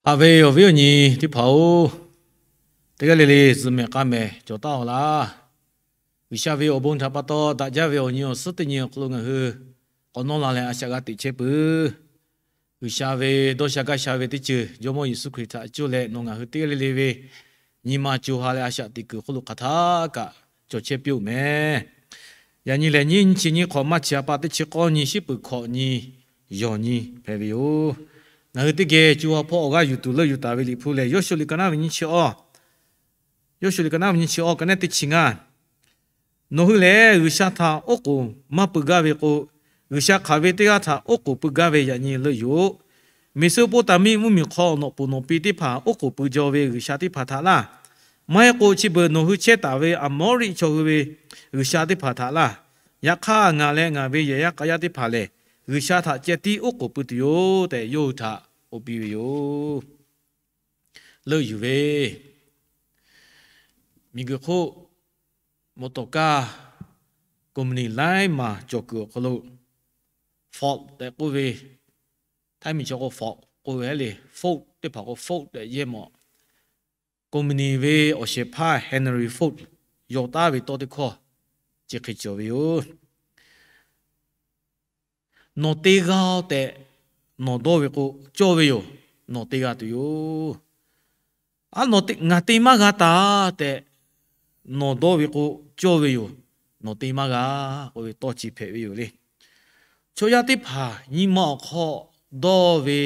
Haꞈ ve awˬ viˉ awˬ nyi teˇ hpaˍ-oˬ, teˇ g'aˇ le le zuhꞈ mehˍ k'a mehˍ cawˬ taˉ-aw laˇ. G'uiˬsha ve awˬ bon htaꞈ pa taw daꞈ jaˇ ve awˬ nyi awˬ suhˉ teˇ nyi awˬ hk'aw lo ngaˬ hui k'awꞈ nawˇ la leh a shaꞈ g'a teꞈ chehˇ peuˬ. G'uiˬsha ve dawˇ sha gaˇ sha ve teˇ ceuˬ Jawˇmawˇ Yeˍsuˆ Hkriꞈ htaꞈ cuˇ leh nawˬ ngaˬ hui teˇ g'aˇ le le ve nyi ma co ha leh a shaꞈ teꞈ kuiˬ awˬ hk'aw lo hk'aˬ htaˇ kaꞈ cawˬ chehˇ piˇ-oˆ mehˍ. Yaꞈ nyi lehˬ, nyiˇ nyi chi nyiˇ hk'awꞈ maˇ chi a pa teˇ chi k'awˇ nyi shiˉ peuˬ hkawꞈ nyi yawˬ nyi hpehꞈ ve yoˬ. Ngaˬ hui teˇ geh co ha hpawˇ awˬ g'aˇ yuˬ tuˬ leuˆ yuˬ taˍ ve Liꞈ hpu lehˬ, Yawˇshuˆ liꞈ ka naˉ ve nyiˇ chi awˇ, Yawˇshuˆ liꞈ ka naˉ ve nyiˇ chi awˇ ka neˉ teˇ chi ngaˇ. Nawˬ hui lehˬ, G'uiˬsha htaꞈ oˉ k'oˍ maˇ pui gaˇ ve k'o, G'uiˬsha hk'aˬ ve teˇ g'aˇ htaꞈ oˉ k'oˍ pui gaˇ ve yaꞈ nyi leuˆ yuˬ-oꞈ. Meˍsoˇpoˇtaˍmiˆ mvuhˇmiˬ hk'aw nawꞈ puˍ nawꞈ pi teˇ hpaˍ oˉ k'oˍ pui jaw ve g'uiˬsha teˇ hpaˍ htaꞈ laˇ. Maˇ heˆ k'o, chi beuꞈ nawˬ hui chehˇ taˍ ve Aˍmawˇriˆ chaw hui ve g'uiˬsha teˇ hpaˍ htaꞈ laˇ. Yaꞈ hk'aˇ, ngaˬ leh ngaˬ ve yehˬ yaˇ k'a yaˇ teˇ hpaˍ lehˬ, G'uiˬsha htaꞈ ceh tiˉ oˉ k'oˍ pui tuˬ yoˬ tehꞈ, yawˇ hui htaꞈ k'oˆ piˇ ve yoˬ. Leuˆ yuˬ ve miˬguiˬ hk'oˆ mawˬ tawˍ kaˇ company laiˉ maˬ cawˬ kuiˬ awˬ hk'aw lo Ford tehꞈ k'oˆ ve, Htaiˇ miˬ chaw k'o Ford k'oˆ ve le, Ford teˇ hpaˍ k'o Ford tehꞈ yehˇ mawˬ. Company ve awˬ shehˍ hpaˇ Henry Ford yaw taˉ ve tawˇ teˇ hkawˇ chi hk'e cawˬ ve yoˬ. Nawˬ te g'a-o tehꞈ nawˬ dawˇ ve k'o, cawˇ ve yoˬ. Nawˬ te g'a tuˬ yoˬ. A, ngaˬ te maˇ g'a taˍ tehꞈ nawˬ dawˇ ve k'o, cawˇ ve yoˬ. Nawˬ te maˇ g'a k'oˆ ve tawˇ chi hpehꞈ ve yoˬ le. Chaw yaˇ teˇ hpaˍ nyi ma awˬ hk'aw dawˇ ve,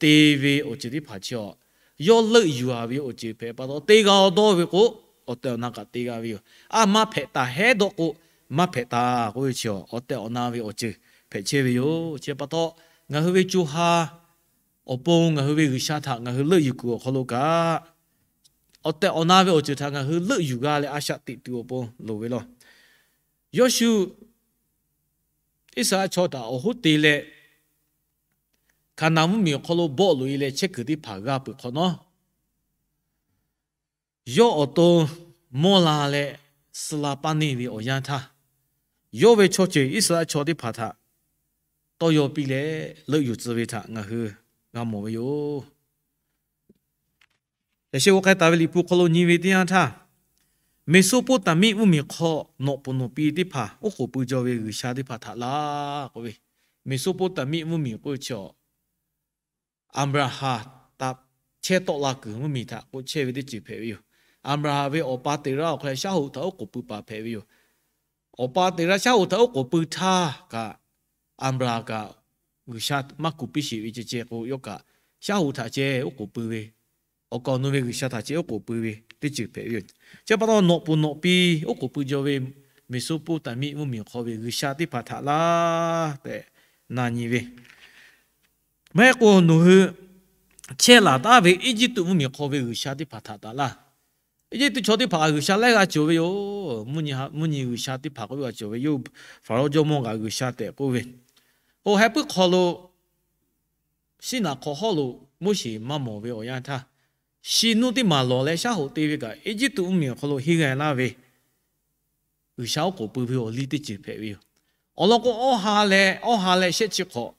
te ve awˬ ceuˬ teˇ hpaˍ chi a, yawˇ leuˆ yuˬ-a ve awˬ ceuˬ hpehꞈ pa taw, te g'a-o dawˇ ve k'o, awˬ tehˬ awˬ na kaꞈ te g'a ve yoˬ. A, maˇ hpehꞈ taˍ hehˉ dawˇ k'o, maˇ hpehꞈ taˍ k'oˆ ve chi a, awˬ tehˬ awˬ na ve awˬ ceuˬ hpehꞈ chehˇ ve yoˬ. Chi pa taw, ngaˬ hui ve co ha awˬ pon ngaˬ hui ve G'uiˬsha htaꞈ ngaˬ hui leuˆ yuˬ kuiˬ awˬ hk'aw lo kaꞈ, awˬ tehˬ awˬ na ve awˬ ceuˬ htaꞈ ngaˬ hui leuˆ yuˬ g'a leh a shaꞈ teꞈ tuˬ awˬ pon loˍ ve law. Yawˇshuˆ Iˉsaˍreˍlaˆ chaw htaꞈ awˬ hoˉ te leh, Hkaˍnanˍ mvuhˇmiˬ awˬ hk'aw lo bawˆ loꞈ-e leh chehˇ kuiˬ teˇ hpaˍ g'a peuˬ hk'awꞈ nawˉ, yawˇ awˬ to mawˇ la leh suh la paˇ neˇ ve awˬ yanˇ htaˇ, yawˇ ve chaw ceuˬ Iˉsaˍreˍlaˆ chaw teˇ hpaˍ htaꞈ tawˇ yaw piˇ leh leuˆ yuˬ tcuh ve htaꞈ ngaˬ hui g'a mawˬ ve yoˬ. Yaꞈ sheh g'aw k'ai taˍ ve Liꞈ hpu hk'aw lo nyi ve teˇ yanˇ htaˇ, Meˍsoˇpoˇtaˍmiˆ mvuhˇmiˬ hk'aw nawꞈ puˍ nawꞈ pi teˇ hpaˍ oˉ k'oˍ pui jaw ve g'uiˬsha teˇ hpaˍ htaꞈ laˇ k'oˆ ve, Meˍsoˇpoˇtaˍmiˆ mvuhˇmiˬ k'oˆ ve chi a, Aˍbraˍhanˍ htaꞈ chehˇ tawˆ la kuiˬ mvuhˇmiˬ htaꞈ k'oˆ chehˇ ve teˇ ceuˬ hpehꞈ ve yoˬ. Aˍbraˍhanˍ ve awˬ pa Teˍraˆ awˬ hk'aw lo shaˉ hoꞈ htaꞈ oˉ k'oˍ pui paˍ hpehꞈ ve yoˬ. Awˬ pa Teˍraˆ shaˉ hoꞈ htaꞈ oˉ k'oˍ pui htaˇ kaꞈ, Aˍbraˍhanˍ kaꞈ G'uiˬsha maˇ kuˬ piˇ sheˍ ve ceh ceh k'o, yawˇ kaꞈ shaˉ hoꞈ htaꞈ ceh oˉ k'oˍ pui ve, awˬ kaˍ awˬ nu ve G'uiˬsha htaꞈ ceh oˉ k'oˍ pui ve teˇ ceuˬ hpehꞈ ve yoˬ. Chi pa taw, nawꞈ puˍ nawꞈ pi oˉ k'oˍ pui jaw ve Meˍsoˇpoˇtaˍmiˆ mvuhˇmiˬ hk'aw ve g'uiˬsha teˇ hpaˍ htaꞈ laˇ tehꞈ na nyi ve, maˇ heˆ k'o nawˬ hui chehˇ laˬ taˉ ve Eˇjiˇtuꞈ mvuhˇmiˬ hk'aw ve g'uiˬsha teˇ hpaˍ htaꞈ taꞈ laˇ. Eˇjiˇtuꞈ chaw teˇ hpaˍ g'uiˬsha laiˉ g'aˇ cawˬ ve yoˬ. Mvuhˇ nyi g'uiˬsha teˇ hpaˍ k'oˆ ve g'a cawˬ ve yoˬ. Hpaˍrawˇ jawˇmawˇ g'aꞈ g'uiˬsha tehꞈ k'oˆ ve, oˇ heh puiˉ hk'aw lo Siˉnaꞈ hk'aw hawˉ lo Moˉseˍ maˇ mawˬ ve awˬ yanˇ htaˇ, shi nuˇ teˇ maˬ lawˬ leh shaˉ hoꞈ te ve kaꞈ, Eˇjiˇtuꞈ mvuhˇmiˬ awˬ hk'aw lo henˇ g'a laˇ ve g'uiˬsha oˉ k'oˍ pui ve awˬ liˇ teˇ ceuˬ hpehꞈ ve yoˬ. Awˬ lawn k'o, awˇ ha leh awˇ ha leh shehˆ chi hk'awꞈ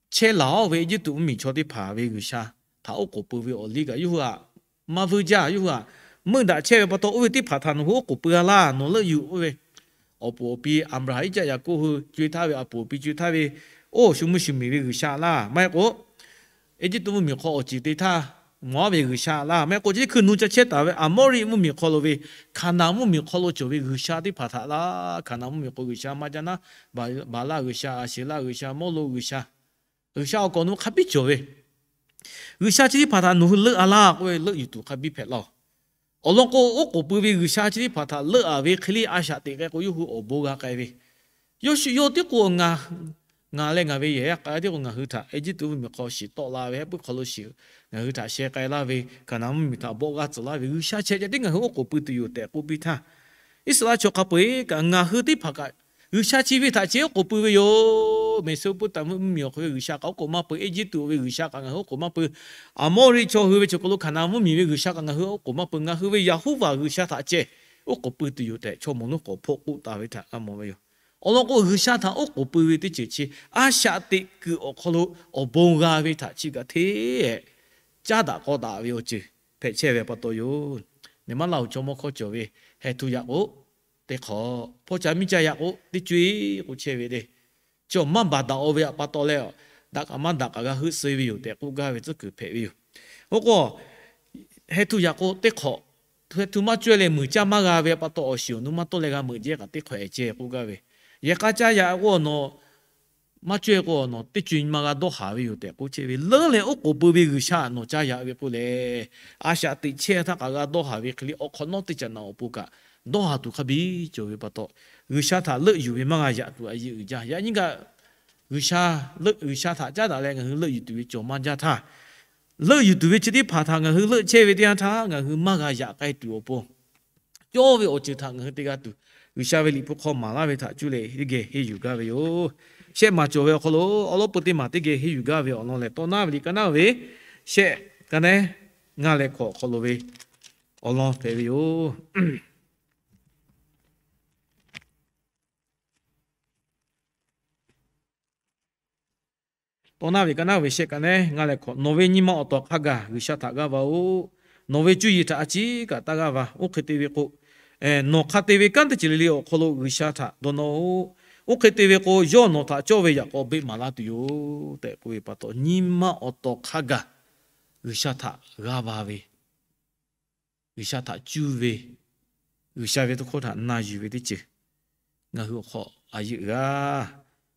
chehˇ laˬ-oˬ ve Eˇjiˇtuꞈ mvuhˇmiˬ chaw teˇ hpaˍ ve g'uiˬsha htaꞈ oˉ k'oˍ pui ve awˬ liˇ kaꞈ yawˇ hui htaꞈ maˇ vuiˇ jaˇ. Yawˇ hui htaꞈ meuˇ daꞈ chehˇ ve pa taw, oˇ ve teˇ hpaˍ htaꞈ nawˬ hui oˉ k'oˍ pui g'a laˇ, nawˬ leuˆ yuˬ k'oˆ ve, awˬ puˍ awˬ pi Aˍbraˍhanˍ, Iˉcaˆ, Yaˍkoˆ hui co e htaˇ ve awˬ puˍ awˬ pi co e htaˇ ve, oˇ shu mvuhˇ shu miˬ ve g'uiˬsha laˇ. Maˇ heˆ k'o, Eˇjiˇtuꞈ mvuhˇmiˬ hk'aw awˬ ceuˬ te htaˇ mawˬ-aˉ ve g'uiˬsha laˇ. Maˇ heˆ k'o, chi hkui nu ca chehˇ taˍ ve Aˍmawˇriˆ mvuhˇmiˬ hk'aw lo ve Hkaˍnanˍ mvuhˇmiˬ hk'aw lo cawˬ ve g'uiˬsha teˇ hpaˍ htaꞈ laˇ. Hkaˍnanˍ mvuhˇmiˬ hk'aw g'uiˬsha maˇ jaˇ naˉ, Baˍlaˆ g'uiˬsha, Aˍseˍlaˆ g'uiˬsha, Mawˇlawˇ g'uiˬsha, g'uiˬsha awˬ kaˍ awˬ nu hk'a biˇ cawˬ ve, g'uiˬsha chi teˇ hpaˍ htaꞈ nawˬ hui leuˆ-a laˇ k'oˆ ve, leuˆ yuˬ tuˬ hk'a biˇ hpehꞈ laˇ-oˬ. Awˬ lawn k'o, oˉ k'oˍ pui ve g'uiˬsha chi teˇ hpaˍ htaꞈ leuˆ-a ve hk'e le a shaꞈ teꞈ k'ai k'o, yawˇ hui awˬ bon g'a k'ai ve, yawˇ shu yawˇ tiˉ k'o, ngaˬ leh ngaˬ ve yehˬ yaˇ k'a yaˇ tiˉ k'o, ngaˬ hui htaꞈ Eˇjiˇtuꞈ mvuhˇmiˬ hk'aw shiˍ tawˆ la ve, heh puiˉ hk'aw lo shiˍ ngaˬ hui htaꞈ sheh k'ai laˇ ve, Hkaˍnanˍ mvuhˇmiˬ htaꞈ bawˆ g'aˇ tcuhˍ laˇ ve g'uiˬsha chehˇ ceh tiˉ ngaˬ hui oˉ k'oˍ pui tuˬ yoˬ tehꞈ k'oˆ piˇ htaˇ, Iˉsaˍreˍlaˆ chaw hk'a peu-eˬ kaꞈ ngaˬ hui teˇ hpaˍ kaꞈ g'uiˬsha chi ve htaꞈ ceh oˉ k'oˍ pui ve yoˬ. Meˍsoˇpoˇtaˍmiˆ mvuhˇmiˬ awˬ hk'aw ve g'uiˬsha kaꞈ oˉ k'oˍ maˇ pui, Eˇjiˇtuꞈ ve g'uiˬsha kaꞈ ngaˬ hui oˉ k'oˍ maˇ pui, Aˍmawˇriˆ chaw hui ve chaw hk'aw lo Hkaˍnanˍ mvuhˇmiˬ ve g'uiˬsha kaꞈ ngaˬ hui oˉ k'oˍ maˇ pui. Ngaˬ hui ve Yaˍhoˍvaˍ g'uiˬsha htaꞈ ceh oˉ k'oˍ pui tuˬ yoˬ tehꞈ, chaw mawˬ lonˉ k'awꞈ hpawˇ k'oˆ taˍ ve htaꞈ g'a mawˬ ve yoˬ. Awˬ lawn k'o, g'uiˬsha htaꞈ oˉ k'oˍ pui ve teˇ ceuˬ chi a shaꞈ teꞈ kuiˬ awˬ hk'aw lo awˬ bon g'a ve htaꞈ chi kaꞈ hteˇ caˉ daꞈ k'aw daꞈ ve awˬ ceuˬ hpehꞈ chehˇ ve pa taw yoˬ. Neˇ maˉ Laˇ huˍ chaw mawˇ hkawˇ cawˬ ve, heh htuˇ yaꞈ k'o teˇ hk'awꞈ, hpawˇ ca miˇ ca yaꞈ k'o teˇ co-e k'o chehˇ ve le. Chi awˬ maˇ baˬ daꞈ-o ve pa taw leh, daꞈ kaꞈ maˇ daꞈ kaꞈ g'a heuˆ suh ve yoˬ tehꞈ k'oˆ gaˇ ve tcuhˉ kuiˬ hpehꞈ ve yoˬ. Oˇ k'o, heh htuˇ yaꞈ k'o teˇ hk'awꞈ, heh htuˇ maˇ cawehˇ leh muiˬ caˇ maˇ g'a ve pa taw, awˬ shiˍ awˬ nu maˇ tawˆ leh g'a meuꞈ jehˇ kaꞈ teˇ hk'awꞈ-e ceh k'oˆ gaˇ ve. Yehˬ k'a caˇ yaꞈ k'o awˬ nawˬ maˇ cawehˇ k'o awˬ nawˬ teˇ co-e nyi ma g'a dawˇ haˍ ve yoˬ tehꞈ k'oˆ chehˇ ve. Leuˉ leh oˉ k'oˍ pui ve G'uiˬsha nawˬ caˇ yaꞈ ve k'o lehˬ, a shaꞈ teꞈ chehˇ htaˇ kaꞈ g'a dawˇ haˍ ve hk'e le, awˬ hk'awꞈ nawˉ teˇ caꞈ naꞈ awˬ pon kaꞈ dawˇ haˍ tuˬ hk'a biˇ cawˬ ve pa taw, G'uiˬsha htaꞈ leuˆ yuˬ ve maˇ g'a yaꞈ tuˬ a yeꞈ uiˍ jaˇ. Yaꞈ nyi kaꞈ G'uiˬsha, G'uiˬsha htaꞈ caˉ daꞈ leh ngaˬ hui leuˆ yuˬ tuˬ ve cawˬ maˇ jaˇ htaˇ, leuˆ yuˬ tuˬ ve chi teˇ hpaˍ htaꞈ ngaˬ hui leuˆ chehˇ ve teˇ yanˇ htaˇ ngaˬ hui maˇ g'a yaꞈ k'ai tuˬ awˬ pon, cawˇ ve awˬ ceuˬ htaꞈ ngaˬ hui te g'a tuˬ, G'uiˬsha ve liꞈ hpu hk'aw maˍ laˇ ve htaꞈ cuˇ leh teˇ geh henˇ yuˬ gaˇ ve yoˬ. Shehˆ maˬ cawˬ ve awˬ hk'aw lo awˉ lawˉ peu teˇ maˬ teˇ geh henˇ yuˬ gaˇ ve awˬ lawn lehˬ, Tawˇ naˉ ve liꞈ ka naˉ ve shehˆ ka nehˉ ngaˇ leh hkawꞈ awˬ hk'aw lo ve awˬ lawn hpehꞈ ve yoˬ. Tawˇ naˉ ve ka naˉ ve shehˆ ka nehˉ ngaˇ leh hkawꞈ, Nawˬ ve nyi ma awˬ tawˍ hk'a gaˬ G'uiˬsha htaꞈ g'aˇ va-oˬ. Nawˬ ve cuˇ yiˍ htaꞈ a ciˉ kaꞈ taˇ g'aˇ va. Oˇ hk'e te ve k'o, nawˬ hk'a te ve kanˉ teˇ ceuˬ le le awˬ hk'aw lo G'uiˬsha htaꞈ dawˇ nawˇ-oˆ. Oˇ hk'e te ve k'o, yawˇ nawˬ htaꞈ cawˇ ve yaꞈ k'aw beˆ maˍ laˇ tuˬ yoˬ tehꞈ k'oˆ ve pa taw, nyi ma awˬ tawˍ hk'a gaˬ G'uiˬsha htaꞈ g'aˇ va ve, G'uiˬsha htaꞈ cuˇ ve, G'uiˬsha ve tawˇ hkawˇ htaꞈ na yuˬ ve teˇ ceuˬ ngaˬ hui awˬ hk'aw a yeꞈ g'a.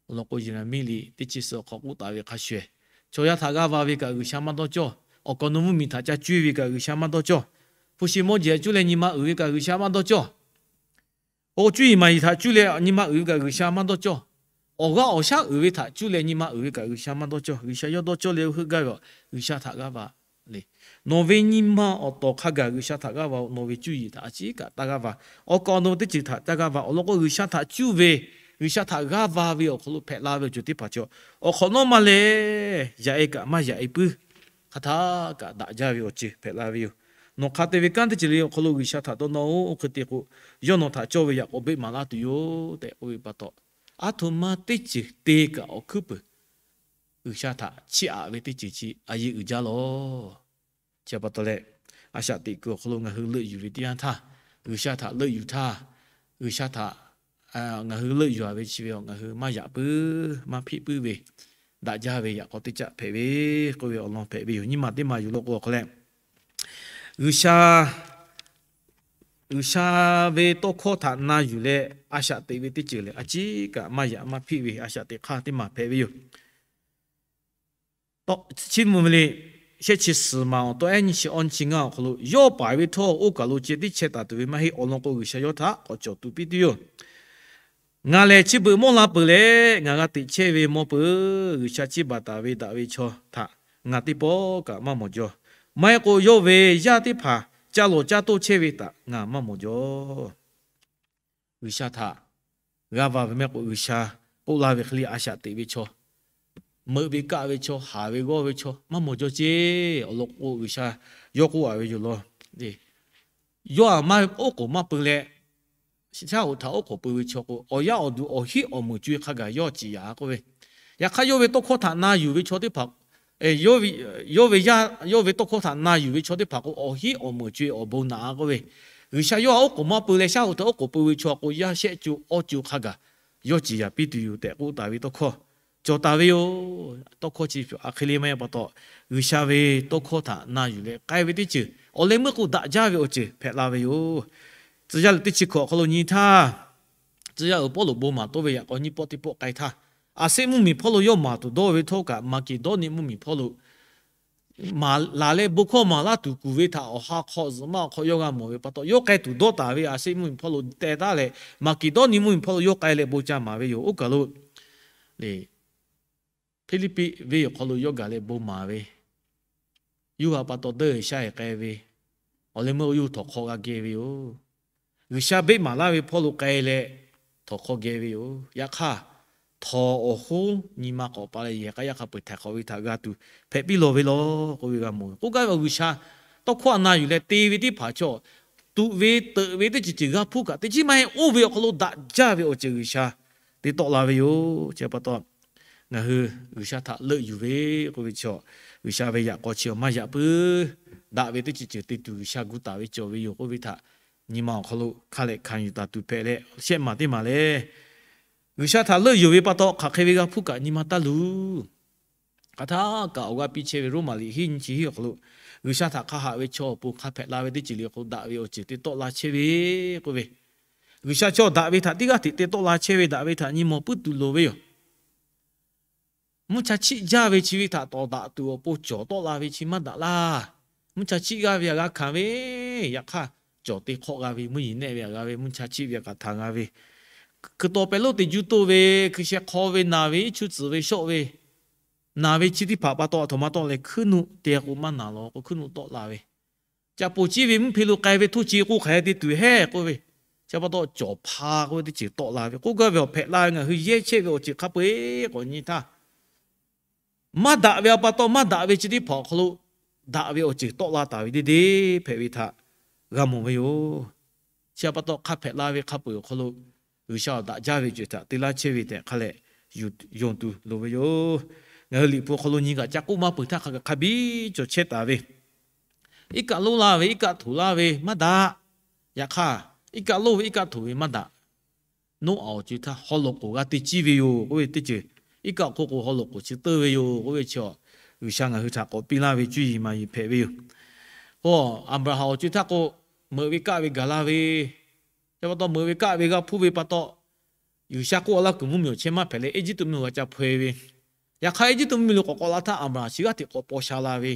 Awˬ lawn k'o, Yeˍraˍmiˆ liꞈ teˇ chi suhˍ awˬ hk'aw k'oˆ taˍ ve hk'a shuˍ-ehˍ, chaw yaˇ htaꞈ g'aˇ va ve kaꞈ G'uiˬsha maˇ dawˇ cawˇ. Awˬ kaˍ awˬ nu mvuhˇmiˬ htaꞈ ca cuˇ ve kaꞈ G'uiˬsha maˇ dawˇ cawˇ. Hpu shi mawˇ jeˬ cuˇ leh nyi ma uiˍ ve kaꞈ G'uiˬsha maˇ dawˇ cawˇ. Oˇ cuˇ yiˍ maˍ yiˍ htaꞈ cuˇ leh nyi ma uiˍ ve kaꞈ G'uiˬsha maˇ dawˇ cawˇ. Awˬ g'aˇ awˬ shaˉ uiˍ ve htaꞈ cuˇ leh nyi ma uiˍ ve kaꞈ G'uiˬsha maˇ dawˇ cawˇ. G'uiˬsha yawˇ dawˇ cawˇ leh heuˆ gaˇ ve, G'uiˬsha htaꞈ g'aˇ va le. Nawˬ ve nyi ma awˬ tawˍ hk'a gaˬ G'uiˬsha htaꞈ g'aˇ va-oˬ. Nawˬ ve cuˇ yiˍ htaꞈ a ciˉ kaꞈ taˇ g'aˇ va. Awˬ kaˍ awˬ nu teˇ ceuˬ htaꞈ taˇ g'aˇ va. Awˬ lawn k'o, G'uiˬsha htaꞈ cuˇ ve, G'uiˬsha htaꞈ g'aˇ va ve awˬ hk'aw lo hpehꞈ la ve awˬ ceuˬ teˇ hpaˍ cawˬ. Awˬ hk'awꞈ nawˉ maˇ lehˬ, yaꞈ-e kaꞈ maˇ yaꞈ-e puiˉ, hk'aˬ htaˇ kaꞈ daꞈ jaˇ ve awˬ ceuˬ hpehꞈ la ve yoˬ. Nawˬ hk'a te ve kanˉ teˇ ceuˬ le awˬ hk'aw lo G'uiˬsha htaꞈ dawˇ nawˇ-oˆ. Oˇ hk'e te k'o, yawˇ nawˬ htaꞈ cawˇ ve yaꞈ k'aw beˆ maˍ laˇ tuˬ yoˬ tehꞈ k'oˆ ve pa taw, aˉ htoꞈ ma teˇ ceuˬ te kaꞈ awˬ hkuiˉ peuˬ G'uiˬsha htaꞈ chiˇ aꞈ ve teˇ ceuˬ chi a yeꞈ uiˍ jaˇ lawˬ. Chi pa taw leh, a shaꞈ teꞈ kuiˬ awˬ hk'aw lo ngaˬ hui leuˆ yuˬ ve teˇ yanˇ htaˇ, G'uiˬsha htaꞈ leuˆ yuˬ htaˇ, G'uiˬsha htaꞈ ngaˬ hui leuˆ yuˬ-a ve chi ve ngaˬ hui maˇ yaꞈ puiˉ maˇ hpiˆ puiˉ ve, daꞈ jaˇ ve yaꞈ k'aw teˇ caˆ hpehꞈ ve k'oˆ ve awˬ lawn hpehꞈ ve yoˬ. Nyi ma teˇ maˬ yuˬ law k'o awˬ hk'aw leh, G'uiˬsha, G'uiˬsha ve tawˇ hkawˇ htaꞈ na yuˬ leh a shaꞈ teꞈ ve teˇ ceuˬ lehˬ, a ciˉ kaꞈ maˇ yaꞈ maˇ hpiˆ ve a shaꞈ teꞈ hk'aˇ teˇ maˬ hpehꞈ ve yoˬ. Chi mvuh ve le, shehˆ chi suhˍ maˬ awˬ taw ehˉ nyiˇ chi awˇ nyiˇ chi ngaˇ awˬ hk'aw lo, yawˇ paˍ ve htawˇ oˇ kaˬ lo ceh tiˉ chehˇ taˍ tuˬ ve maˇ heˆ. Awˬ lawn k'o, G'uiˬsha yawˇ htaꞈ k'awꞈ cawˬ tuˬ piˇ tuˬ yoˬ. Ngaˬ lehˬ chi beuꞈ mawˇ la peuˬ leh, ngaˬ g'a teꞈ chehˇ ve mawˇ peuˬ. G'uiˬsha chiˇ baˬ taˍ ve daꞈ ve chaw htaꞈ ngaˬ teˇ pawˆ kaꞈ maˇ mawˬ jaw. Maˇ heˆ k'o, yawˇ ve yaˇ teˇ hpaˍ ca lawˬ caˇ toˇ chehˇ ve htaꞈ ngaˬ maˇ mawˬ jaw. G'uiˬsha htaꞈ g'aˇ va ve maˇ heˆ k'o, G'uiˬsha k'oˆ laˇ ve hk'e le a shaꞈ teꞈ ve chaw, meuꞈ ve kaˆ ve chaw, haˍ ve g'awˇ ve chaw maˇ mawˬ jaw ceˇ. Awˬ lawn k'o, G'uiˬsha yawˇ k'oˆ-a ve yoˬ law. Yawˇ aꞈ maˇ oˉ k'oˍ maˇ peu leh, shaˉ hoꞈ htaꞈ oˉ k'oˍ peu ve chaw k'o, awˬ yaˇ awˬ duˬ awˬ hiˉ awˬ meunˍ co-e hk'a gaˬ yawˇ ciˍ yaꞈ k'oˆ ve. Yaꞈ hk'aˇ, yawˇ ve tawˇ hkawˇ htaꞈ na yuˬ ve chaw teˇ hpaˍ, yawˇ ve, yawˇ ve yaˇ, yawˇ ve tawˇ hkawˇ htaꞈ na yuˬ ve chaw teˇ hpaˍ k'o, awˬ hiˉ awˬ meunˍ co-e awˬ bon naꞈ k'oˆ ve. G'uiˬsha yawˇ aꞈ oˉ k'oˍ maˇ peu leh, shaˉ hoꞈ htaꞈ oˉ k'oˍ peu ve chaw k'o, yaˇ shehˆ co awˇ co hk'a gaˬ yawˇ ciˍ yaꞈ piˇ tuˬ yoˬ tehꞈ k'oˆ taˍ ve tawˇ hkawˇ cawˬ taˍ ve yoˬ. Tawˇ hkawˇ chi a hk'e le maˇ heˆ pa taw, G'uiˬsha ve tawˇ hkawˇ htaꞈ na yuˬ leh k'ai ve teˇ ceuˬ, awˬ leh meuˇ k'o daꞈ jaˇ ve awˬ ceuˬ hpehꞈ la ve yoˬ. Tcuh yaˇ liꞈ teˇ chi hkawꞈ awˬ hk'aw lo nyi htaˇ, tcuh yaˇ uiˍ Pawˇluꞈ bon maˍ tawˆ ve yaꞈ k'aw nyiˇ pawˆ teˇ pawˆ k'ai htaˇ, Aˍseˆ mvuhˇmiˬ hpawˇ lo yawˇ maˍ tuˬ dawˇ ve htawˇ kaꞈ, Maˍkeˍdawˇniˆ mvuhˇmiˬ hpawˇ lo maˍ laˬ leh bon hkawˇ maˍ laˇ tuˬ kuˬ ve htaꞈ awˬ ha hk'aw zuhꞈ maˇ awˬ hk'aw yawˇ g'a mawˬ ve pa taw, yawˇ k'ai tuˬ dawˇ taˍ ve Aˍseˆ mvuhˇmiˬ hpawˇ lo teh taˉ leh, Maˍkeˍdawˇniˆ mvuhˇmiˬ hpawˇ lo yawˇ k'ai leh bon ca maˍ ve yoˬ. Oˇ kaˬ lo le, Hpiˇliˇpiˆ venˇ awˬ hk'aw lo yawˇ gaˬ leh bon maˍ ve, yuˇ ha pa taw dawˇ-e shaˇ-e k'ai ve, awˬ leh meuˇ yawˇ hui htawnˍ hk'aw g'a geh ve yoˬ. G'uiˬsha beˆ maˍ laˇ ve hpawˇ lo k'ai leh htawnˍ hk'aw geh ve yoˬ. Yaꞈ hk'aˇ, htawnˍ awˬ hoˉ nyi ma k'awꞈ pa leh yehˬ k'a yaˇ hk'a peu-eˬ htaiˍ hk'awꞈ ve htaꞈ g'a tuˬ hpehꞈ piˇ lawˬ ve law k'oˆ ve g'a mawˬ ve. K'oˆ gaˇ ve, G'uiˬsha tawˇ hkawˇ htaꞈ na yuˬ leh te ve teˇ hpaˍ chaw, tuꞈ ve teuꞈ ve teˇ ceuˬ ceuˬ g'a hpuˇ kaꞈ, teˇ chiˉ maˇ heˆ, oˇ ve awˬ hk'aw lo daꞈ jaˇ ve awˬ ceuˬ G'uiˬsha te tawˆ la ve yoˬ. Chi pa taw, Ngaˬ hui G'uiˬsha htaꞈ leuˆ yuˬ ve k'oˆ ve chaw, G'uiˬsha ve yaꞈ k'aw chi awˬ maˇ yaꞈ puiˉ. Daꞈ ve teˇ ceuˬ ceuˬ te tuˬ G'uiˬsha gu taˍ ve cawˬ ve yoˬ k'oˆ ve htaꞈ nyi ma awˬ hk'aw lo hk'a lehˬ hkanˍ yuˬ taˍ tuˬ hpehꞈ leh shehˆ maˬ teˇ maˬ lehˬ, G'uiˬsha htaꞈ leuˆ yuˬ ve pa taw hk'aˬ hk'e ve g'a hpuˇ kaꞈ nyi ma taˇ luˬ. Hk'aˬ htaˇ kaꞈ awˬ g'aˇ piˇ chehˇ ve Roˉmaꞈ liꞈ hiˉ nyiˇ chi hiˉ awˬ hk'aw lo, G'uiˬsha htaꞈ hk'a haꞈ ve chaw awˬ pon hk'a hpehꞈ la ve teˇ ceuˬ le awˬ hk'aw lo daꞈ ve awˬ ceuˬ te tawˆ la chehˇ ve k'oˆ ve, G'uiˬsha chaw daꞈ ve htaꞈ teˇ g'aˇ hteꞈ te tawˆ la chehˇ ve daꞈ ve htaꞈ nyi mawˬ puiˉ tuˬ loˍ ve yoˬ. Mvuhˇ cha chiˆ jaˇ ve chi ve htaꞈ tawˍ daꞈ tuˬ awˬ pon cawˬ tawˆ la ve chi maˇ daꞈ laˇ. Mvuhˇ cha chiˆ g'aˇ ve htaꞈ g'a hkanˍ ve, yaꞈ hk'aˇ cawˬ te hk'awˆ g'a ve, mvuhˇ yeˬ nehˆ ve htaꞈ g'a ve, mvuhˇ cha chiˆ ve htaꞈ kaꞈ htaꞈ g'a ve, hkui taw pehˍ lonˉ te juˇ toˆ ve, hkui sheh hk'aw ve naˬ ve, iˉ chu tcuhˍ ve shawˆ ve, naˬ ve chi teˇ hpaˍ pa taw aˬ htoꞈ ma tawˆ leh hkuiˉ nuˆ te k'o maˇ naˬ law k'o hkuiˉ nuˆ tawˆ la ve, ca poˬ ciˇ ve mvuhˇ hpe lo k'ai ve htoˇ ce k'oˆ hk'aˬ hk'e te tuˬ hehˉ k'oˆ ve, chi pa taw cawˬ hpa k'oˆ ve teˇ ceuˬ tawˆ la ve k'oˆ gaˇ ve awˬ hpehꞈ la ve ngaˬ hui yehˇ chehˇ ve awˬ ceuˬ hk'a peu-eˬ k'awꞈ nyi htaˇ, maˇ daꞈ ve a pa taw maˇ daꞈ ve chi teˇ hpaˍ awˬ hk'aw lo daꞈ ve awˬ ceuˬ tawˆ la taˍ ve deˇ deˇ hpehꞈ ve htaꞈ g'a mawˬ ve yoˬ. Chi a pa taw hk'a hpehꞈ la ve hk'a peu-eˬ awˬ hk'aw lo G'uiˬsha awˬ daꞈ jaˇ ve ceuˬ htaꞈ te laˇ chehˇ ve tehꞈ hk'a lehˬ yonˍ tuˬ loˍ ve yoˬ. Ngaˬ hui Liꞈ hpu awˬ hk'aw lo nyi kaꞈ ca k'oˆ maˇ peuˬ htaˇ hk'a gaˬ hk'a biˇ cawˬ chehˇ taˍ ve, iˉ kaˆ loˇ laˇ ve iˉ kaˆ htoꞈ laˇ ve maˇ daꞈ. Yaꞈ hk'aˇ, iˉ kaˆ loˇ ve iˉ kaˆ htoꞈ ve maˇ daꞈ. Noˉaꞈ awˬ co-e htaˇ haw loꞈ k'oˍ g'a te ciˇ ve yoˬ k'oˆ ve teˇ ceuˬ, iˉ kaˆ awˬ hk'oˆ k'o haw loꞈ k'oˍ chi teuˇ ve yoˬ k'oˆ ve chi, G'uiˬsha ngaˬ hui htaꞈ k'awꞈ piˇ laˇ ve cuˇ yiˍ maˍ yiˍ hpehꞈ ve yoˬ. K'o, Aˍbraˍhanˍ awˬ co-e htaˇ k'o, meuꞈ ve kaˆ ve gaˬ la ve, chi pa taw meuꞈ ve kaˆ ve g'a hpuˇ ve pa taw, G'uiˬsha k'oˆ a laˇ kuiˬ mvuhˇmiˬ awˬ chehˇ maˇ hpehꞈ leh Eˇjiˇtuꞈ mvuhˇmiˬ g'a ca hpaw-e ve. Yaꞈ hk'aˇ Eˇjiˇtuꞈ mvuhˇmiˬ lo k'awꞈ k'awꞈ la htaˇ Aˍbraˍhanˍ chi g'aˇ hteꞈ k'awꞈ paw sha la ve,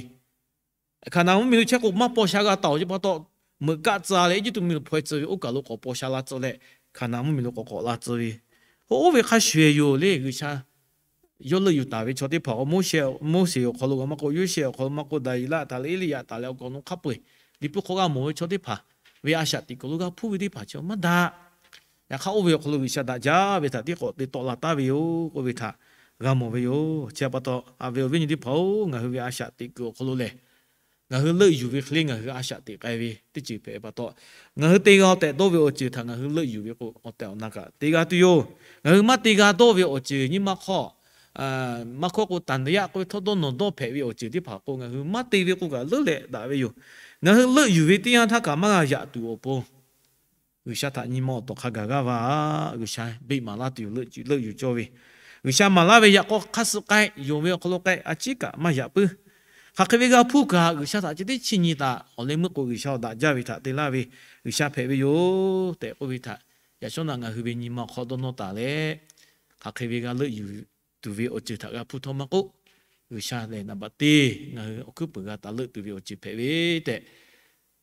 Hkaˍnanˍ mvuhˇmiˬ lo chehˇ k'o maˇ paw sha g'a taˍ-oˬ. Chi pa taw, meuꞈ kaˆ tcuh leh Eˇjiˇtuꞈ mvuhˇmiˬ lo hpaw-e tcuh ve oˇ kaˬ lo k'awꞈ paw sha la tcuh leh, Hkaˍnanˍ mvuhˇmiˬ lo k'awꞈ k'awꞈ la tcuh ve, oˇ ve hk'a shuˍ-eˬ yoˬ le. G'uiˬsha yawˇ leuˆ yuˬ taˍ ve chaw teˇ hpaˍ k'o, Moˉseˍ awˬ hk'aw lo kaꞈ maˇ k'oˆ, Yoˇsehꞈ awˬ hk'aw lo maˇ k'oˆ, Daˍyeˍlaˆ htaꞈ leh Eˇliˇyaꞈ htaꞈ leh awˬ kaꞈ awˬ nu hk'a peu-eˬ Liꞈ hpu hk'aw g'a mawˬ ve chaw teˇ hpaˍ ve a shaꞈ teꞈ kuiˬ lo g'a hpuˇ ve teˇ hpaˍ chi maˇ daꞈ. Yaꞈ hk'aˇ, oˇ ve awˬ hk'aw lo G'uiˬsha daꞈ jaˇ ve htaꞈ tiˉ k'awꞈ te tawˆ la taˍ ve yoˬ k'oˆ ve htaꞈ g'a mawˬ ve yoˬ. Chi pa taw, a ve awˬ viˉ nyi teˇ hpaˍ-oˬ, ngaˬ hui ve a shaꞈ teꞈ kuiˬ awˬ hk'aw lo lehˬ, ngaˬ hui leuˆ yuˬ ve hk'e le ngaˬ hui a shaꞈ teꞈ k'ai ve teˇ ceuˬ hpehꞈ pa taw, ngaˬ hui te g'a tehꞈ dawˇ ve awˬ ceuˬ htaꞈ ngaˬ hui leuˆ yuˬ ve k'o, awˬ tehˬ awˬ na kaꞈ te g'a tuˬ yoˬ. Ngaˬ hui maˇ te g'a dawˇ ve awˬ ceuˬ nyi ma hk'aw, maˇ hkawˇ k'o, tanˍdaˍyaˆ k'oˆ ve htawˇ dawˇ nawˬ dawˇ hpehꞈ ve awˬ ceuˬ teˇ hpaˍ k'o, ngaˬ hui maˇ te ve k'o kaꞈ leuˉ leh daꞈ ve yoˬ. Ngaˬ hui leuˆ yuˬ ve teˇ yanˇ htaˇ kaꞈ maˇ g'a yaꞈ tuˬ awˬ pon, G'uiˬsha htaꞈ nyi ma awˬ tawˍ hk'a gaˬ g'aˇ va, G'uiˬsha beˆ maˍ laˇ tuˬ yoˬ. Leuˆ yuˬ cawˇ ve, G'uiˬsha maˍ laˇ ve yaꞈ k'aw hk'aˇ suh k'ai, yonˍ ve awˬ hk'aw lo k'ai, a ciˉ kaꞈ maˇ yaꞈ puiˉ. Hk'aˬ hk'e ve g'a hpuˇ kaꞈ, G'uiˬsha htaꞈ chi teˇ chiˇ nyi taꞈ. Awˬ leh meuˇ k'o, G'uiˬsha awˬ daꞈ jaˇ ve htaꞈ te laˇ ve, G'uiˬsha hpehꞈ ve yoˬ tehꞈ k'oˆ ve htaꞈ yaꞈ shawˉ naꞈ ngaˬ hui ve nyi ma awˬ hk'aw dawˇ nawˇ taˍ leh, hk'aˬ hk'e ve g'a leuˆ yuˬ tuˬ ve awˬ ceuˬ htaꞈ g'a hpuˇ htawˇ maˇ k'oˆ, G'uiˬsha lehˬ naˍ baꞈ te ngaˬ hui awˬ hkuiˉ puiˍ g'a taˍ leuˆ tuˬ ve awˬ ceuˬ hpehꞈ ve tehꞈ,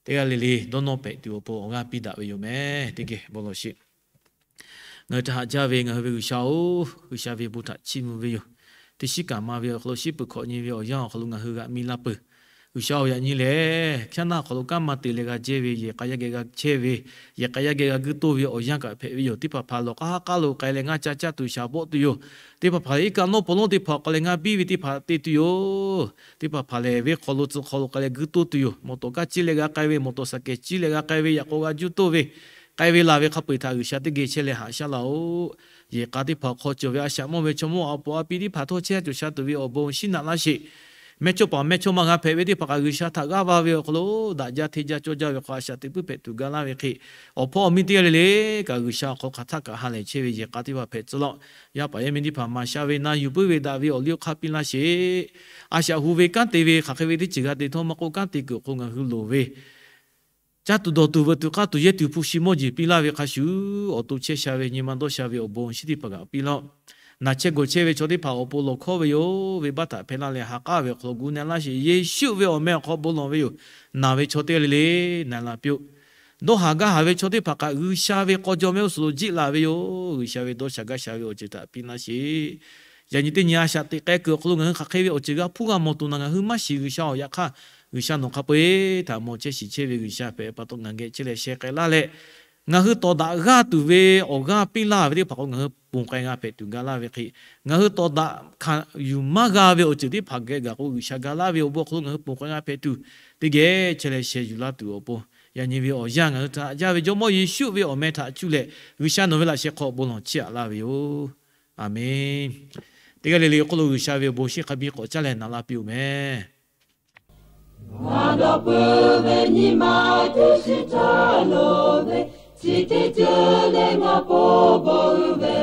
teˇ g'aˇ le le dawˇ nawˇ pehꞈ tuˬ awˬ pon awˬ g'aˇ piˇ daꞈ ve yoˬ meh. Teˇ geh bon lawˬ sheˍ. Ngaˬ hui htaꞈ haꞈ jaˇ ve ngaˬ hui ve G'uiˬsha-oˬ, G'uiˬsha ve bon htaꞈ chiˇ mvuh ve yoˬ. Teˇ shiˉ kaꞈ ma ve awˬ hk'aw lo shiˉ peuˬ hkawꞈ nyi ve awˬ yanˇ awˬ hk'aw lo ngaˬ hui g'aꞈ mi laˇ peuˬ. G'uiˬsha-oˬ, yaꞈ nyi lehˬ, hkiaˇ naˆ awˬ hk'aw lo kanˉ maˇ te leh g'a jehˇ ve, yehˬ k'a yaˇ geh g'a chehˇ ve, yehˬ k'a yaˇ geh g'a guiˇ toˇ ve awˬ yanˇ kaꞈ hpehꞈ ve yoˬ. Teˇ hpaˍ hpaˍ lawˬ k'aˉ haˉ k'aˉ lo k'ai leh ngaˇ ca caˇ tuˬ shaˍ bawˆ tuˬ yoˬ. Teˇ hpaˍ hpaˍ lehˬ iˉ kaˆ nawˉ paw lonˉ teˇ hpaˍ k'awꞈ leh ngaˇ biˇ ve teˇ hpaˍ te tuˬ yoˬ. Teˇ hpaˍ hpaˍ lehˬ venˇ hk'aw lo tcuh hk'aw lo k'ai leh guiˇ toˇ tuˬ yoˬ. Mawˬ tawˍ kaˇ ciˇ leh g'a k'ai ve, mawˬ tawˍ saˍ kehˍ ciˇ leh g'a k'ai ve, yaꞈ k'aw g'a juˇ toˇ ve, k'ai ve laˬ ve hk'a peu-eˬ htaꞈ G'uiˬsha teˇ geh chehˇ leh haꞈ shaˉ laˇ-oˆ. Yehˬ k'a teˇ hpaˍ hk'aw cawˬ ve a shaꞈ mawˇ ve chaw mawˇ a puˍ a piˇ teˇ hpaˍ htawˇ chehˇ tuˬ sha tuˬ ve awˬ bon shiˉ naꞈ laˇ sheˍ. Mehˇchawˇ paˍ mehˇchawˇma g'a hpehꞈ ve teˇ hpaˍ kaꞈ G'uiˬsha htaꞈ g'aˇ va ve awˬ hk'aw lo daꞈ jaˇ hteˇ jaˇ cawˇ jaˇ ve hk'aw a shaꞈ teꞈ puiˉ hpehꞈ tuˬ ga laˇ ve hk'e, awˬ hpawˇ awˬ miˇ teˇ g'aˇ le le kaꞈ G'uiˬsha awˬ hk'aw hk'aˬ htaˆ kaꞈ ha lehˬ chehˇ ve yehˬ k'a teˇ hpaˍ hpehꞈ tcuh laˇ. Yaˇ paˍ yaˇ miˇ teˇ hpaˍ maˍ sha ve na yuˬ puiˉ ve daꞈ ve awˬ liˇ awˬ hk'aˇ piˇ laˇ sheˍ. A shaꞈ hu ve kanˉ te ve hk'aˬ hk'e ve teˇ ceuˬ g'a te htawˇ maˇ k'oˆ, kanˉ te kuiˬ awˬ hk'aw ngaˬ hui loˍ ve caˇ tuˬ dawˬ tuˬ veuꞈ tuˬ k'aˇ tuˬ yehˇ tuˬ hpu shi mawˇ jeˬ piˇ laˇ ve hk'a shuˍ, awˬ to chehˇ sha ve nyi ma dawˇ sha ve awˬ bon awˬ shinˉ teˇ hpaˍ kaꞈ piˇ laˇ. Naˬ chehˇ gawˬ chehˇ ve chaw teˇ hpaˍ awˬ pon lawˬ hkawˇ ve yoˬ ve baˆ htaꞈ hpehˇ laˇ leh ha k'aˉ ve awˬ hk'aw lo gu na laˇ sheˍ. Yeˍsuˆ ve awˬ meh awˬ hk'aw bon lawˬ ve yoˬ. Naˬ ve chaw teˇ g'aˇ le le na la piˇ-oˆ. Dawˇ haˍ gaˇ haˍ ve chaw teˇ hpaˍ kaꞈ G'uiˬsha ve k'aw jaw mehˆ g'uˇ suhˍ lo jiˆ laˬ ve yoˬ. G'uiˬsha ve dawˇ sha gaˇ sha ve awˬ ceuˬ htaꞈ piˇ laˇ sheˍ. Yaꞈ nyi teˇ nyi a shaꞈ teꞈ k'ai kuiˬ awˬ hk'aw lo ngaˬ hui hk'aˬ hk'e ve awˬ ceuˬ g'a hpuˇ g'a mawˬ tuˬ naˬ ngaˬ hui maˇ shiˍ. G'uiˬsha nawˬ hk'a peu-eˬ htaꞈ mawˬ chehˇ shiˍ chehˇ ve G'uiˬsha hpehꞈ pa taw ngaˬ geh chehˇ leh sheh k'ai laˇ leh, ngaˬ hui tawˍ daꞈ g'aˇ tuˬ ve awˬ g'aˇ piˇ laˇ ve teˇ hpaˍ k'o ngaˬ hui ponˬ k'ai g'a hpehꞈ tuˬ ga laˇ ve hk'e, ngaˬ hui tawˍ daꞈ hkanˍ yuˬ maˇ g'a ve awˬ ceuˬ teˇ hpaˍ geh gaˬ k'o G'uiˬsha ga laˇ ve awˬ bon awˬ hk'aw lo ngaˬ hui ponˬ k'ai g'a hpehꞈ tuˬ teˇ geh chehˇ leh sheh yuˬ laˇ tuˬ awˬ pon, yaꞈ nyi ve awˬ yanˇ ngaˬ hui htaꞈ haꞈ jaˇ ve Jawˇmawˇ Yeˍsuˆ ve awˬ meh htaꞈ cuˇ leh G'uiˬsha nawˬ ve laꞈ sheh hk'aw bon lawˬ chiˇ aꞈ laˇ ve yoˬ. Aˬmenˍ. Teˇ g'aˇ le le awˬ hk'aw lo G'uiˬsha ve awˬ bon shiˍ hk'a biˇ k'awꞈ caˇ leh naˍ laˇ piˇ-oˬ meh. Ngaˬ dawˇ peuˬ ve nyi ma teˇ shiˍ htaˇ lo ve, chi teˇ ceuˬ leh ngaˬ po bawˬ ve,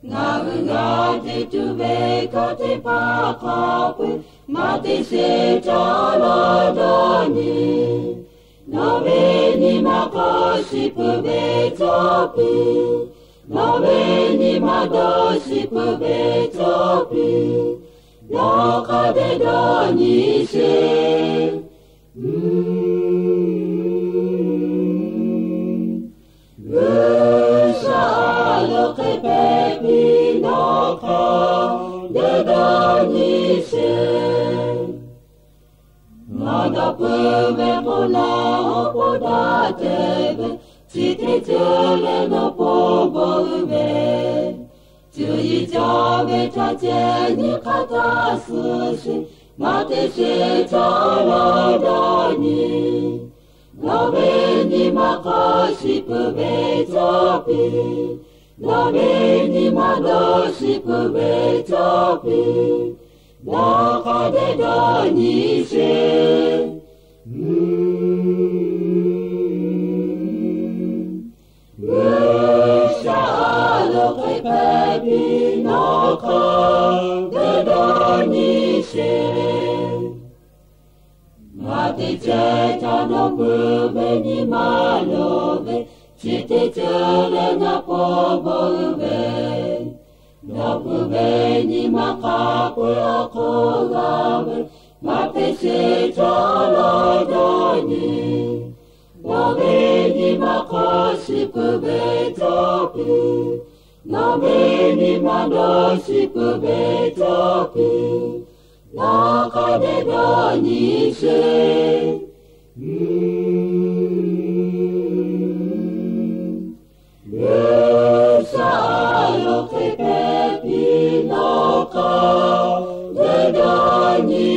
ngaˬ hui g'a te tuˬ ve kanˇ teˇ hpaˍ hk'a peu-eˬ, maˇ te sheˍ caˇ law dawˇ nyi. Nawˬ ve nyi ma hk'aw shiˍ peuˬ ve cawˇ piˇ, nawˬ ve nyi ma dawˇ shiˍ peuˬ ve cawˇ piˇ, nawˬ hk'a dehꞈ dawˇ nyi sheˍ. G'uiˬsha lo hk'e hpehꞈ piˇ, nawˬ hk'a dehꞈ dawˇ nyi sheˍ. Ngaˬ dawˇ peuˬ ve k'o, nawˬ awˬ po daꞈ te ve, chi teˇ ceuˬ leh nawˬ po bawˬ ve, cuˇ yiˍ cawˇ ve htaꞈ ceh nyi hk'a htaˇ suh sheˍ, maˇ te sheˍ caˇ law dawˇ nyi. Nawˬ ve nyi ma hk'aw shiˍ peuˬ ve cawˇ piˇ, nawˬ ve nyi ma dawˇ shiˍ peuˬ ve cawˇ piˇ, nawˬ hk'a dehꞈ dawˇ nyi sheˍ. G'uiˬsha lo hk'e hpehꞈ piˇ, nawˬ hk'a dehꞈ dawˇ nyi sheˍ. Maˇ te ceh ca nawˬ peuˬ ve nyi ma lo ve, chi teˇ ceuˬ leh ngaˬ po bawˬ ve, nawˬ peuˬ ve nyi ma hk'a peu-eˬ awˬ hk'oˆ g'a ve, maˇ te sheˍ caˇ law dawˇ nyi. Nawˬ ve nyi ma hk'aw shiˍ peuˬ ve cawˇ piˇ, nawˬ ve nyi ma dawˇ shiˍ peuˬ ve cawˇ piˇ, nawˬ hk'a dehꞈ dawˇ nyi sheˍ. G'uiˬsha lo hk'e hpehꞈ piˇ, nawˬ hk'a dehꞈ dawˇ nyi